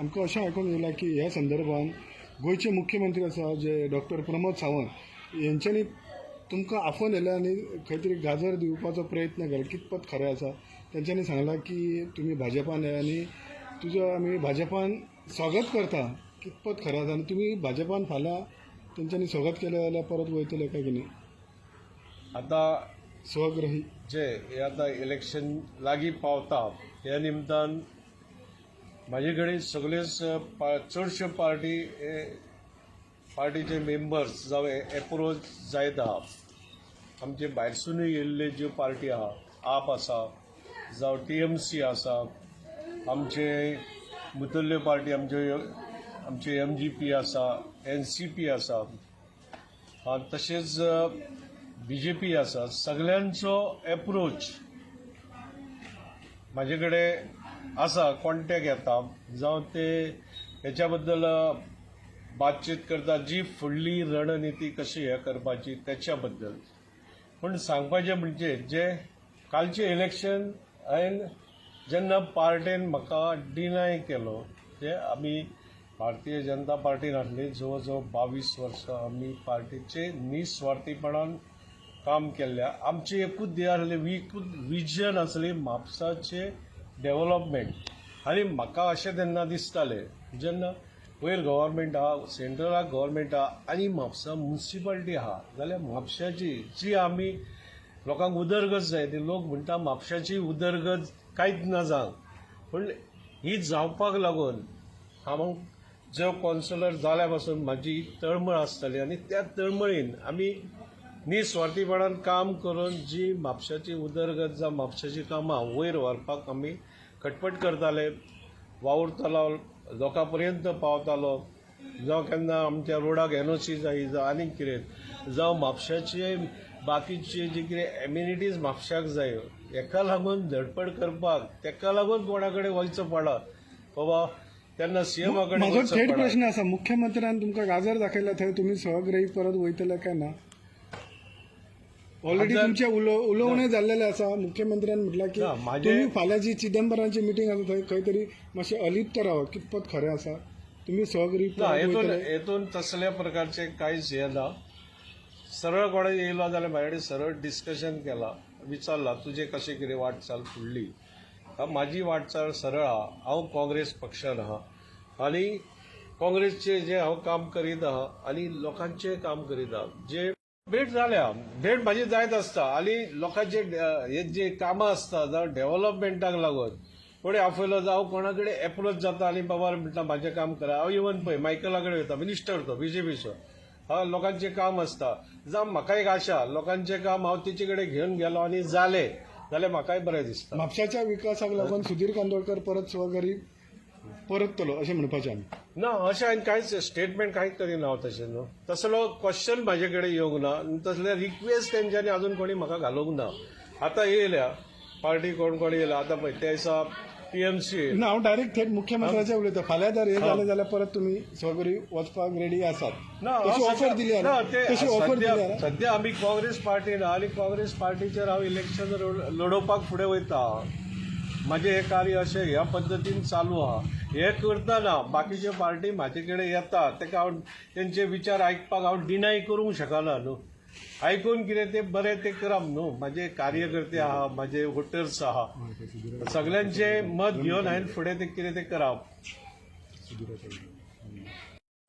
आमकां अशें आयकून येयलां की ह्या संदर्भान गोंयचे मुख्यमंत्री आसा जे डॉक्टर प्रमोद सावंत हेंच्यांनी तुमकां आफोवन येयले आनी खंय तरी गाजर दिवपाचो प्रयत्न केलो. कितपत खरें आसा? तेंच्यांनी सांगलां की तुमी भाजपान येया आनी तुजो आमी भाजपान स्वागत करता. कितपत खरें आसा आनी तुमी भाजपान फाल्यां तेंच्यांनी स्वागत केलें जाल्यार परत वयतले काय कितें? आतां स्वग्रही जे हे आतां इलेक्शन लागीं पावता, ह्या निमतान म्हाजे कडेन सगळ्योच चडश्यो पार्टी हे पार्टीचे मेंबर्स जावं एप्रोच जायत आहा. आमचे भायरसुनूय येयल्ले ज्यो पार्टी आहा, आप आसा जावं टीएमसी आसा, आमचे मुतल्ल्यो पार्टी, आमचे एमजीपी आसा, एनसीपी आसा, तशेंच बीजेपी आसा. सगल्यांचो एप्रोच म्हाजे कडेन आसा, कॉन्टेक्ट येता जावं ते हेच्या बद्दल बातचीत करता, जी फुडली रणनिती कशी हे करपाची त्याच्या बद्दल. पूण सांगपाचें म्हणजे जे कालचें इलेक्शन हांवें जेन्ना पार्टेन म्हाका डिनाय केलो, ते आमी भारतीय जनता पार्टीन आसली जवळ जवळ 22 वर्सां आमी पार्टीचे निस्वार्थीपणान काम केल्लें. आमचें एकूच ध्येय आसलें, एकूच विजन आसलें, म्हापसाचें डेवलपमेंट. आनी म्हाका अशें तेन्ना दिसतालें, जेन्ना वयर गव्हर्मेंट आहा, सेंट्रलाक गव्हर्मेंट आहा आनी म्हापसा मुन्सिपाल्टी आहा, जाल्यार म्हापशाची जी आमी लोकांक उदरगत जाय, ती लोक म्हणटा म्हापशाची उदरगत कांयच ना जावंक, पूण ही जावपाक लागून हांव जो कौन्सिलर जाल्या पासून म्हाजी तळमळ आसताली आनी त्या तळमळीन आमी निस्वार्थीपणान काम करून जी म्हापशाची उदरगत जावं म्हापशाची कामां वयर व्हरपाक आमी खटपट करताले, वावुरतालो, लोकां पर्यंत पावतालो. जावं केन्ना आमच्या रोडाक एनओसी जाय, जावं आनीक कितें, जावं म्हापशाचे बाकीचे जे कितें एमिनिटीज म्हापशाक जाय, हेका लागून धडपड करपाक तेका लागून कोणा कडेन वयचो पडा बाबा तेन्ना सीएमा कडेन म्हाजो वचचो थेट पडा. प्रश्न आसा, मुख्यमंत्र्यान तुमकां गाजर दाखयला थंय तुमी सहग्रही परत वयतले काय ना? ऑलरेडी तुमचें उलोवणें जाल्लेलें आसा. मुख्यमंत्र्यान म्हटलां की ना, तुमी फाल्यां जी चिदंबरांची मिटींग आसा थंय खंय तरी मातशें अलिप्त रावा. कितपत खरें आसा? तुमी सहग्रही ना, परत हेतून वयतले? हेतून तसल्या प्रकारचे कांयच हें ना. सरळ कोणें येयलो जाल्यार म्हाजे कडेन सरळ डिस्कशन केलां, विचारलां तुजें कशें कितें वाटचाल फुडली. म्हाजी वाटचाल सरळ आहा. हांव काँग्रेस पक्षान आहा आनी काँग्रेसचें जें हांव काम करीत आहा आनी लोकांचें काम करीत आहा. जे भेट जाल्या, भेट म्हाजी जायत आसता आनी लोकांचे हे जे कामां आसता जावं डेवलपमेंटाक लागून कोणी आपयलो जावं कोणा कडेन एप्रोच जाता आनी बाबा म्हणटा म्हाजें काम करा. हांव इवन पळय मायकला कडेन वयता, मिनिस्टर तो बीजेपीचो, हा लोकांचें काम आसता जावं म्हाका एक आशा लोकांचें काम हांव तेचे कडेन घेवन गेलो आनी जालें जाल्यार म्हाकाय बरें दिसता. म्हापशाच्या विकासाक लागून सुधीर कांदोळकर परत स्वघरी परतलो अशें म्हणपाचें आमी? ना, अशें हांवें कांयच स्टेटमेंट कांयच करिना हांव तशें न्हू. तसलो क्वेश्चन म्हाजे कडेन येवंक ना आनी तसले रिक्वेस्ट तेंच्यांनी अजून कोणी म्हाका घालूंक ना. आतां येयल्या पार्टी कोण कोण येयला आतां पळय त्या दिसा टीएमसी. ना, हांव डायरेक्ट थेट मुख्यमंत्र्याचे उलयता. फाल्यां जर हें जालें जाल्यार परत तुमी स्वघरी वचपाक रेडी आसात? ना. तशी ऑफर दिली? ना, ते तशी ऑफर दिली? सद्या आमी काँग्रेस पार्टीन आनी काँग्रेस पार्टीचेर हांव इलेक्शन लडोवपाक फुडें वयता. म्हाजें हें कार्य अशें ह्या पद्दतीन चालू आहा. हें करतना बाकीच्यो पार्टी म्हाजे कडेन येता, तेका हांव तेंचे विचार आयकपाक हांव डिनाय करूंक शकना न्हू. आयकून कितें तें बरें तें करप न्हू. म्हाजे कार्यकर्ते आहा, म्हाजे वोटर्स आहा, सगल्यांचें मत घेवन हांवें फुडें तें कितें तें करप.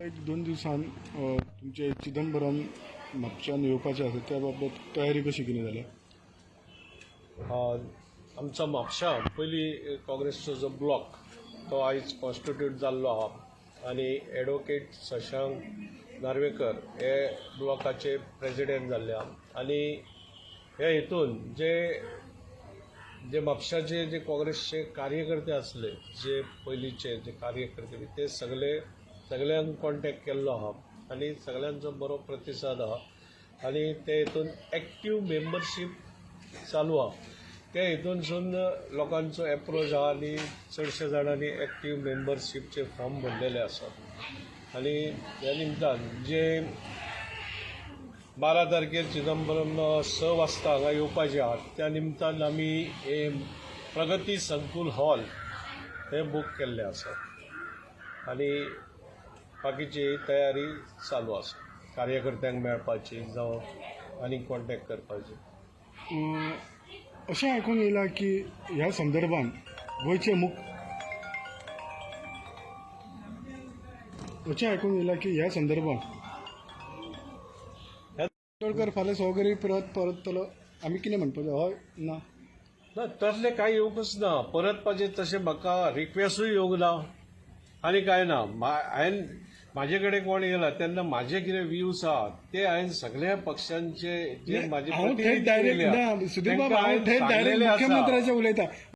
एक दोन दिवसान तुमचे चिदंबरम म्हापशान येवपाचे आसा, त्या बाबत तयारी कशी कितें जाल्या? आमचो म्हापशा पयलीं काँग्रेसचो जो ब्लॉक तो आयज कॉन्स्टिट्यूट जाल्लो आहा आनी एडवोकेट शशांक नार्वेकर हे ब्लॉकाचे प्रेजिडेंट जाल्ले आहा. आनी हे हितून जे जे म्हापशाचे जे काँग्रेसचे कार्यकर्ते आसले, जे पयलींचे जे कार्यकर्ते, ते सगळे सगळ्यांक कॉन्टेक्ट केल्लो आहा आनी सगळ्यांचो बरो प्रतिसाद आहा आनी ते हितून एक्टीव मेंबरशीप चालू आहा. ते हितूनसून लोकांचो एप्रोच आहा आनी चडशे जाणांनी एक्टीव मेंबरशीपचे फॉर्म भरलेले आसात. आनी ह्या निमतान जे 12 तारखेर चिदंबरम 6 वाजता हांगा येवपाचे आहात, त्या निमतान आमी हे प्रगती संकुल हॉल हे बूक केल्ले आसा. आनी बाकीची तयारी चालू आसा, कार्यकर्त्यांक मेळपाची जावं आनी कॉन्टेक्ट करपाची. अशें आयकूंक येयलां की ह्या संदर्भात गोंयचे मुख अशें आयकूंक येयलां की ह्या संदर्भात कातोडकर फाल्यां 100 घरी परत परतलो, आमी कितें म्हणपाचें, हय ना? ना, तसलें कांय येवंकच ना. परतपाचें तशें म्हाका रिक्वेस्टूय येवंक ना आनी कांय ना. हांवें म्हाजे कडेन कोण येयला तेन्ना म्हाजे कितें व्यूज आहा ते हांवें सगळ्या पक्षांचे जे म्हाजे हांव थेट प्रतिनिधी डायरेक्ट येयल्या, ना, सुधीर बाब, तांकां हांव हांवें थेट डायरेक्ट सांगलेलें आसा. मुख्यमंत्र्याचे उलयता.